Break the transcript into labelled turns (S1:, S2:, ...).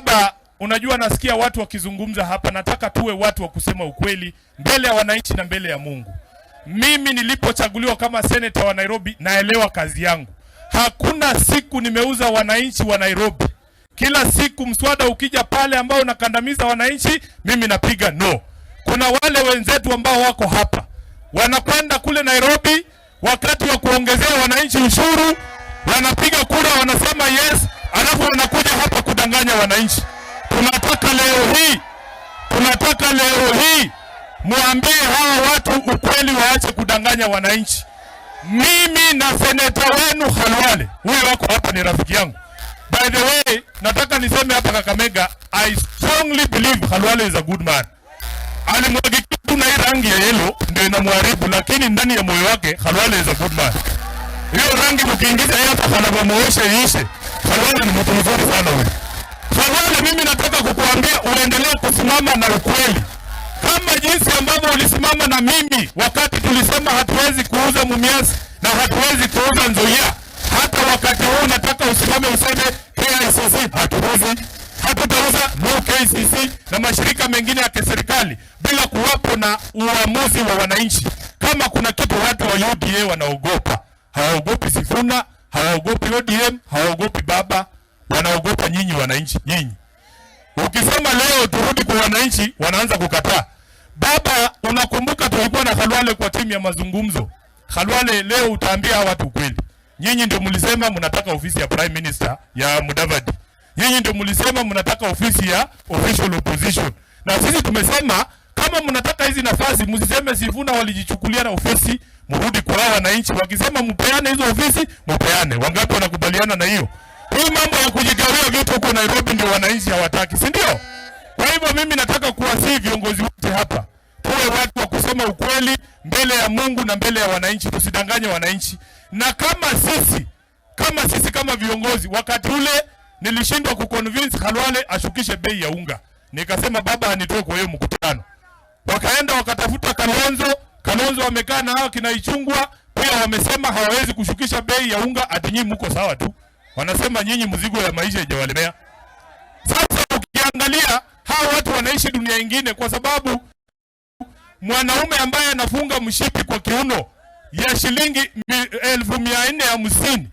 S1: Baba, unajua nasikia watu wakizungumza hapa, nataka tuwe watu wa kusema ukweli mbele ya wananchi na mbele ya Mungu. Mimi nilipochaguliwa kama seneta wa Nairobi, naelewa kazi yangu. Hakuna siku nimeuza wananchi wa Nairobi. Kila siku mswada ukija pale ambao unakandamiza wananchi, mimi napiga no. Kuna wale wenzetu ambao wako hapa wanakwenda kule Nairobi, wakati wa kuongezea wananchi ushuru, wanapiga kura, wanasema yes, alafu wanakuja hapa kudanganya wananchi. Tunataka leo hii muambie hawa watu ukweli, waache kudanganya wananchi. Mimi na seneta wenu Khalwale, huyu wako hapa ni rafiki yangu. By the way, nataka niseme hapa Kakamega, I strongly believe Khalwale is a good man. Alimwagikia tu na hii rangi ya yellow ndio inamharibu, lakini ndani ya moyo wake Khalwale is a good man. Hiyo rangi mkiingiza yeye hapa Khalwale muoshe iishe. Khalwale ni mtu mzuri sana huyu. Khalwale, mimi nataka kukuambia uendelee kusimama na ukweli kama jinsi ambavyo ulisimama na mimi wakati tulisema hatuwezi kuuza Mumias na hatuwezi kuuza Nzoia. Hata wakati huu nataka usimame useme KICC hatuuzi, hatutauza no KCC na mashirika mengine ya kiserikali bila kuwapo na uamuzi wa wananchi. Kama kuna kitu watu wa UDA wanaogopa, hawaogopi Sifuna, hawaogopi ODM, hawaogopi baba, wanaogopa nyinyi wananchi, nyinyi. Ukisema leo turudi kwa wananchi, wanaanza kukataa. Baba, unakumbuka tulikuwa na Khalwale kwa timu ya mazungumzo. Khalwale, leo utaambia hawa watu ukweli. Nyinyi ndio mlisema mnataka ofisi ya Prime Minister ya Mudavadi. Nyinyi ndio mlisema mnataka ofisi ya official opposition. Na sisi tumesema kama mnataka hizi nafasi, msiseme Sifuna walijichukulia na ofisi, mrudi kwa hao wananchi. Wakisema mpeane hizo ofisi, mpeane. Wangapi wanakubaliana na hiyo? Hii mambo ya kujigawia vitu huko Nairobi ndio wananchi hawataki, si ndio? Kwa hivyo mimi nataka kuwasihi viongozi wote hapa tuwe watu wa kusema ukweli mbele ya Mungu na mbele ya wananchi, tusidanganye wananchi. Na kama sisi kama viongozi, wakati ule nilishindwa kuconvince Khalwale ashukishe bei ya unga, nikasema baba anitoe kwa hiyo mkutano. Wakaenda wakatafuta Kalonzo, Kalonzo wamekaa na hao kina Ichung'wah pia wamesema hawawezi kushukisha bei ya unga, ati nyinyi mko sawa tu. Wanasema nyinyi mzigo ya maisha haijawalemea. Sasa ukiangalia hawa watu wanaishi dunia ingine, kwa sababu mwanaume ambaye anafunga mshipi kwa kiuno ya shilingi 450,000,